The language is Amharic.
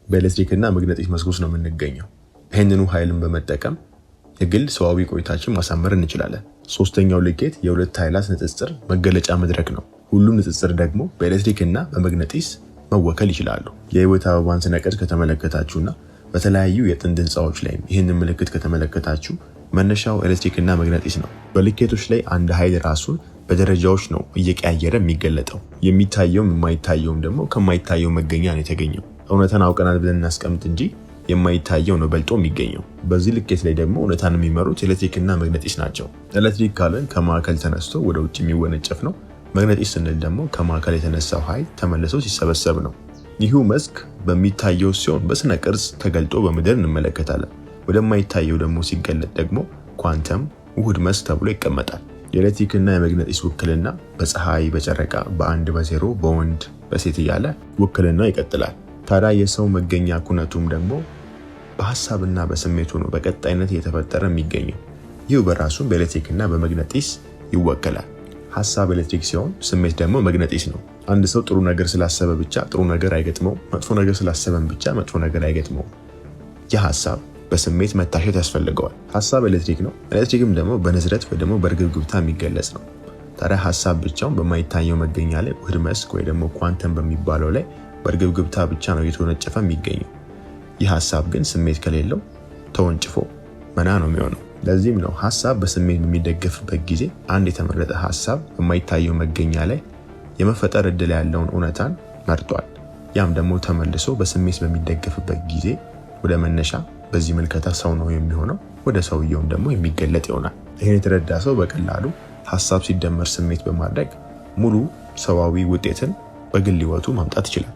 በኤሌክትሪክና መግነጢስ መስክ ውስጥ ነው የምንገኘው። ይህንኑ ኃይልን በመጠቀም የግል ሰዋዊ ቆይታችን ማሳመር እንችላለን። ሶስተኛው ልኬት የሁለት ኃይላት ንጽጽር መገለጫ መድረክ ነው። ሁሉም ንጽጽር ደግሞ በኤሌክትሪክና በመግነጢስ መወከል ይችላሉ። የህይወት አበባን ስነ ቅርጽ ከተመለከታችሁና በተለያዩ የጥንት ህንፃዎች ላይም ይህንን ምልክት ከተመለከታችሁ መነሻው ኤሌክትሪክና መግነጢስ ነው። በልኬቶች ላይ አንድ ኃይል ራሱን በደረጃዎች ነው እየቀያየረ የሚገለጠው። የሚታየውም የማይታየውም ደግሞ ከማይታየው መገኛ ነው የተገኘው። እውነታን አውቀናል ብለን እናስቀምጥ እንጂ የማይታየው ነው በልጦ የሚገኘው። በዚህ ልኬት ላይ ደግሞ እውነታን የሚመሩት ኤሌክትሪክና መግነጢስ ናቸው። ኤሌክትሪክ ካልን ከማዕከል ተነስቶ ወደ ውጭ የሚወነጨፍ ነው። መግነጢስ ስንል ደግሞ ከማዕከል የተነሳው ኃይል ተመልሶ ሲሰበሰብ ነው። ይሁ መስክ በሚታየው ሲሆን በስነ ቅርጽ ተገልጦ በምድር እንመለከታለን። ወደማይታየው ደግሞ ሲገለጥ ደግሞ ኳንተም ውህድ መስክ ተብሎ ይቀመጣል። የኤሌክትሪክና የመግነጢስ ውክልና በፀሐይ፣ በጨረቃ፣ በአንድ፣ በዜሮ፣ በወንድ፣ በሴት እያለ ውክልና ይቀጥላል። ታዲያ የሰው መገኛ ኩነቱም ደግሞ በሀሳብና በስሜቱ ነው በቀጣይነት እየተፈጠረ የሚገኘው። ይህ በራሱ በኤሌክትሪክና በመግነጢስ ይወከላል። ሀሳብ ኤሌክትሪክ ሲሆን ስሜት ደግሞ መግነጢስ ነው። አንድ ሰው ጥሩ ነገር ስላሰበ ብቻ ጥሩ ነገር አይገጥመውም። መጥፎ ነገር ስላሰበን ብቻ መጥፎ ነገር አይገጥመውም። ይህ ሀሳብ በስሜት መታሸት ያስፈልገዋል። ሀሳብ ኤሌክትሪክ ነው። ኤሌክትሪክም ደግሞ በንዝረት ወይ ደግሞ በእርግብግብታ የሚገለጽ ነው። ታዲያ ሀሳብ ብቻውን በማይታየው መገኛ ላይ ውህድ መስክ ወይ ደግሞ ኳንተም በሚባለው ላይ በእርግብግብታ ብቻ ነው እየተወነጨፈ የሚገኘው። ይህ ሀሳብ ግን ስሜት ከሌለው ተወንጭፎ መና ነው የሚሆነው። ለዚህም ነው ሀሳብ በስሜት በሚደገፍበት ጊዜ አንድ የተመረጠ ሀሳብ በማይታየው መገኛ ላይ የመፈጠር እድል ያለውን እውነታን መርጧል። ያም ደግሞ ተመልሶ በስሜት በሚደገፍበት ጊዜ ወደ መነሻ በዚህ ምልከታ ሰው ነው የሚሆነው፣ ወደ ሰውየውም ደግሞ የሚገለጥ ይሆናል። ይህን የተረዳ ሰው በቀላሉ ሀሳብ ሲደመር ስሜት በማድረግ ሙሉ ሰዋዊ ውጤትን በግል ህይወቱ ማምጣት ይችላል።